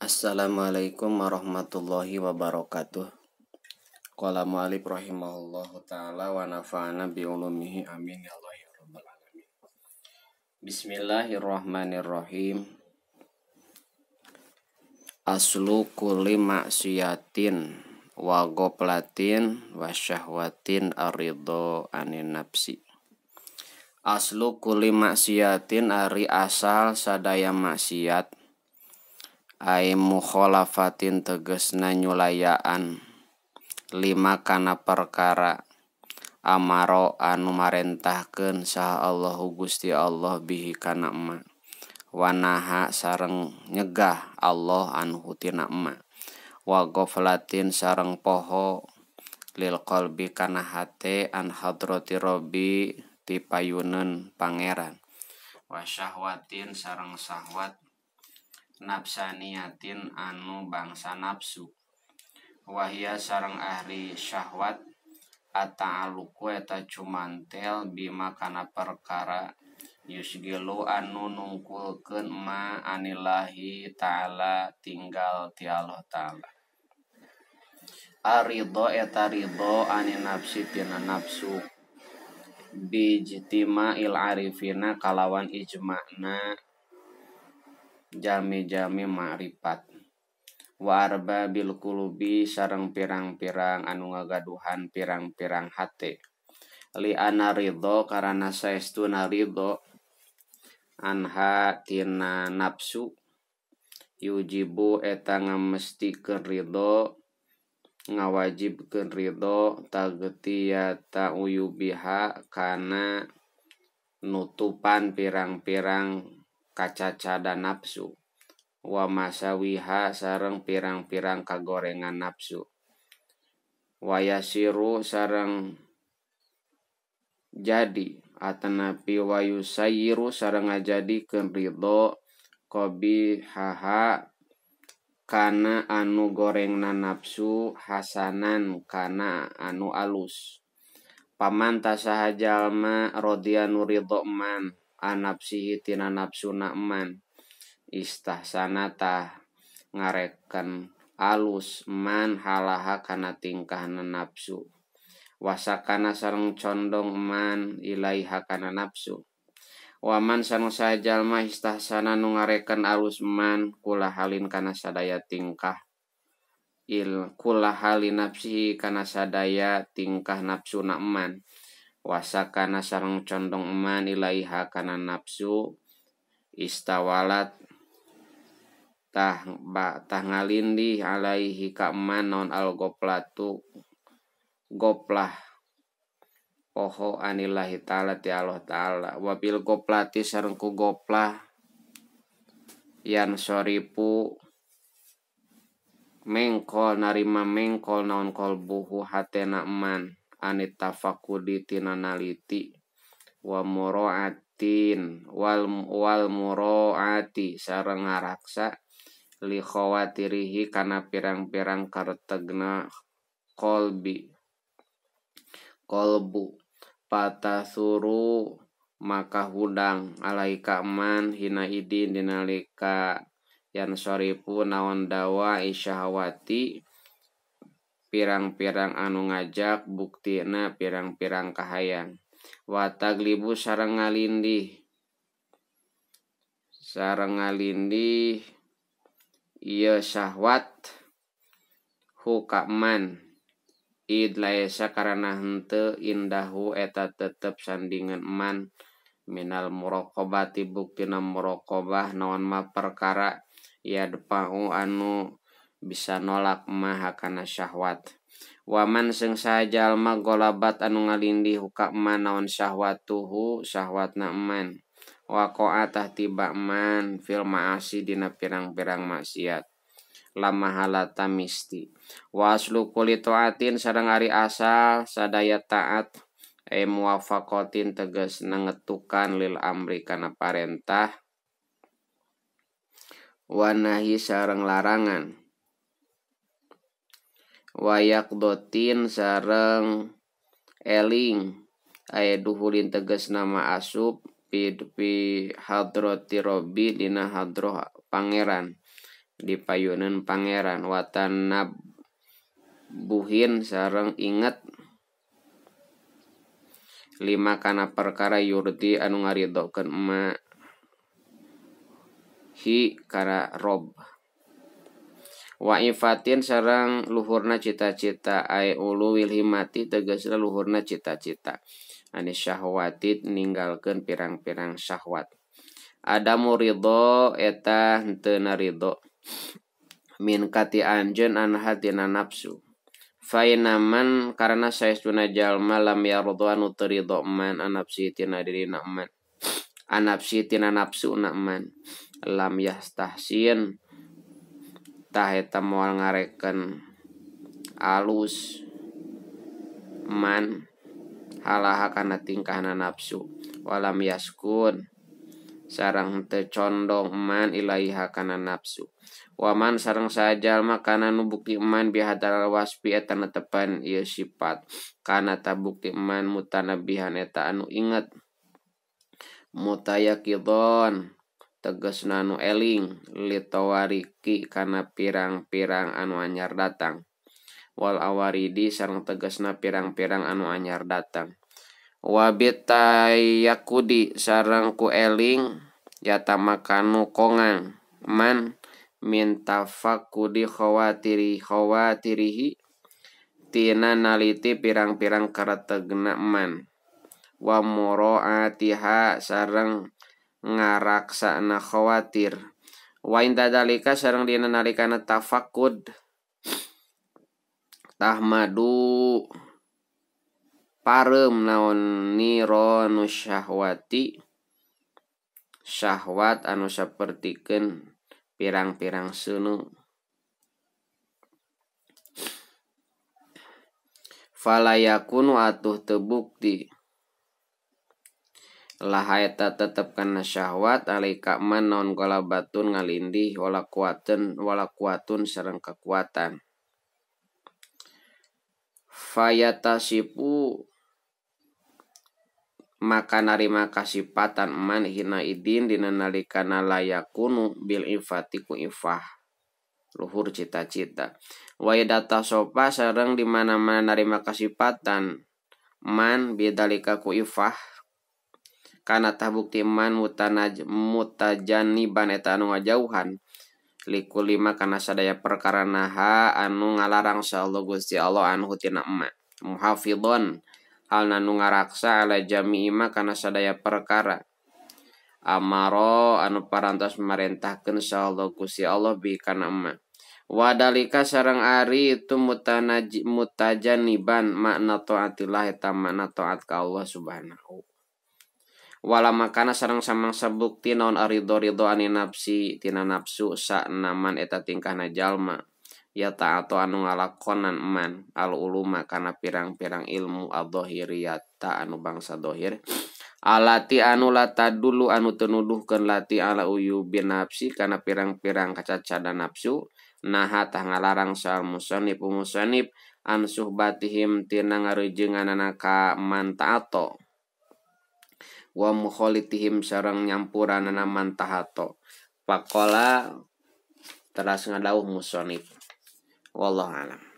Assalamualaikum warahmatullahi wabarakatuh. Qala mu'allif rahimahullahu ta'ala wa nafa'ana bi ulumihi amin ya Allah ya rabbal alamin. Bismillahirrahmanirrahim. Aslu kulli maksiatin wa ghaflatin wa syahwatin aridho anin nafsi. Aslu kulli maksiatin ari asal sadaya maksiat ai mukhalafatin tegesna nyulayaan lima kana perkara amaro anu marentahkeun saha Allahu Gusti Allah bihi kana emma wanaha sareng nyegah Allah anhu tina emma wa ghaflatin sareng poho lil qalbi kana hate an hadrati rabbi ti payuneun pangeran wa syahwatin sareng syahwat nafsaniyatin anu bangsa nafsu wahia sareng ahli syahwat ata'aluku eta cumantel bima kana perkara yusgilu anu nungkulkeun ma anillahi ta'ala tinggal ti Allah ta'ala. Aridho eta ridho anin nafsi tina nafsu bijtima'il arifina kalawan ijma'na jalmi-jalmi ma'rifat wa arbabil qulubi sareng pirang-pirang anu ngagaduhan pirang-pirang hate li ana ridho karana saestuna ridho anha tina nafsu yujibu eta ngamestikeun ridho ngawajibkeun ridho tagtiyata uyubiha kana nutupan pirang-pirang kacacada nafsu wa masawiha sareng pirang-pirang kagorengan nafsu wa yasiru sareng jadi atanapi wa yusayiru sareng ngajadikeun ridho qabihaha kana anu gorengna nafsu hasanan kana anu alus paman tasaha jalma radhiya nu ridho man anapsihi tina nafsuna man istahsana tah ngareken alus man halaha kana tingkahna nafsu wasakana sareng condong man ilaiha kana nafsu waman sareng sajalma istahsana nu ngareken alus man kula halin kana sadaya tingkah il kula halin nafsihi kana sadaya tingkah nafsuna man wasakana sareng condong eman ilaiha kana nafsu istawalat tah tah ngalindih alaihi ka eman non al goplatu goplah poho anillahi ta'ala ti Allah ta'ala wabil goplati sareng ku goplah yan soripu mengkol narima mengkol naon kolbuhu hatena eman anit tafakudi tina naliti wa mura'atin wal mura'ati sareng ngaraksa li khawatirihi kana pirang-pirang karetegna qalbi qalbu patasuru maka hudang alaika man hina idin dinalika yan soripu naon dawa isyahawati pirang-pirang anu ngajak buktina pirang-pirang kahayang wa taglibu sareng ngalindih ieu syahwat hukaman id laesa karana henteu indahu eta tetep sandingan man minal muraqabati buktina muraqabah naon ma perkara yadfa'u anu bisa nolak maha kana syahwat waman seung sajalma golabat anu ngalindih ka man naon syahwatuhu syahwatna man waqa'a tah tiba man fil ma'asi dina pirang-pirang maksiat lama halata misti wa aslu kulli ta'atin sareng ari asal sadaya taat e muwafaqatin tegasna ngetukan lil amri kana parentah wa nahi sareng larangan wayaqdotin sareng eling aya duhulin tegas nama asup pi hadrati rabbi dina hadroh pangeran Dipayuneun pangeran watanab buhin sareng inget lima kana perkara yurdi anu ngaridokeun ma hi kana rob wa ifatin sareng luhurna cita-cita ai uluwil himati tegasna luhurna cita-cita ani syahwati ninggalkeun pirang-pirang syahwat adamu ridho eta henteu ridho min kati anjeun anha tina nafsu fainaman karena saestuna jalma lam yardha anu teu ridho man anafsi tina dirina man anafsi tina nafsu na man lam yastahsin tah eta moal ngareken alus man halaha kana tingkahna nafsu walam yaskun sareng teu condong man ilaiha kana nafsu waman sareng sajalma kana nu bukti man bihadal wasfi eta netepan ieu sifat kana tabukti man mutanabihan eta anu inget mutayaqidon tegasna anu eling litawariki kana pirang-pirang anu anyar datang wal awaridi sareng tegasna pirang-pirang anu anyar datang wabitayakudi sareng ku eling yatamakanu kongang man min tafakudi khawatirihi tina naliti pirang-pirang karetegna man wa muraatiha sareng ngaraksana khawatir wa inda dalika sareng dina nalikana tafakud tahmadu pareum naon nironu syahwati syahwat anu sapertikeun pirang-pirang seuneu fala yakunu atuh teu bukti laha eta tetep kana syahwat alaika man naon galabatun ngalindih wala kuatun sareng kekuatan fayatasipu maka narima kasipatan man hina idin dina nalikana layakunu bil ifati ku ifah luhur cita-cita wa idata sopa sareng di mana-mana narima kasipatan man bidalika ku ifah kana tabukti man mutajaniban eta anu ngajauhan likulima kana sadaya perkara naha anu ngalarang sa Allah Gusti Allah anhu tina emma muhafidhon halna nu ngaraksa ala jami'i ma kana sadaya perkara amaro anu parantos marentahkeun sa Allah Gusti Allah bi kana emma wadalika sareng ari itu mutajaniban makna taatillah eta makna taat ka Allah Subhanahu wala makana sareng samangsa bukti naon aridho-ridho ani nafsi tina nafsu sanaman eta tingkahna jalma ya ta'atu anu ngalakonan man al uluma kana pirang-pirang ilmu adzahiriyata anu bangsa dohir alati anu lata dulu anu teu nuduhkeun lati ala uyubin nafsi kana pirang-pirang kacacada nafsu naha tah ngalarang sal musannif musannif an suhbatihim tina ngarejeunganana ka man ta'ato wa mukhalitihim sareng nyampuranana man tahato faqala teras ngadawuh musannif wallahu alam.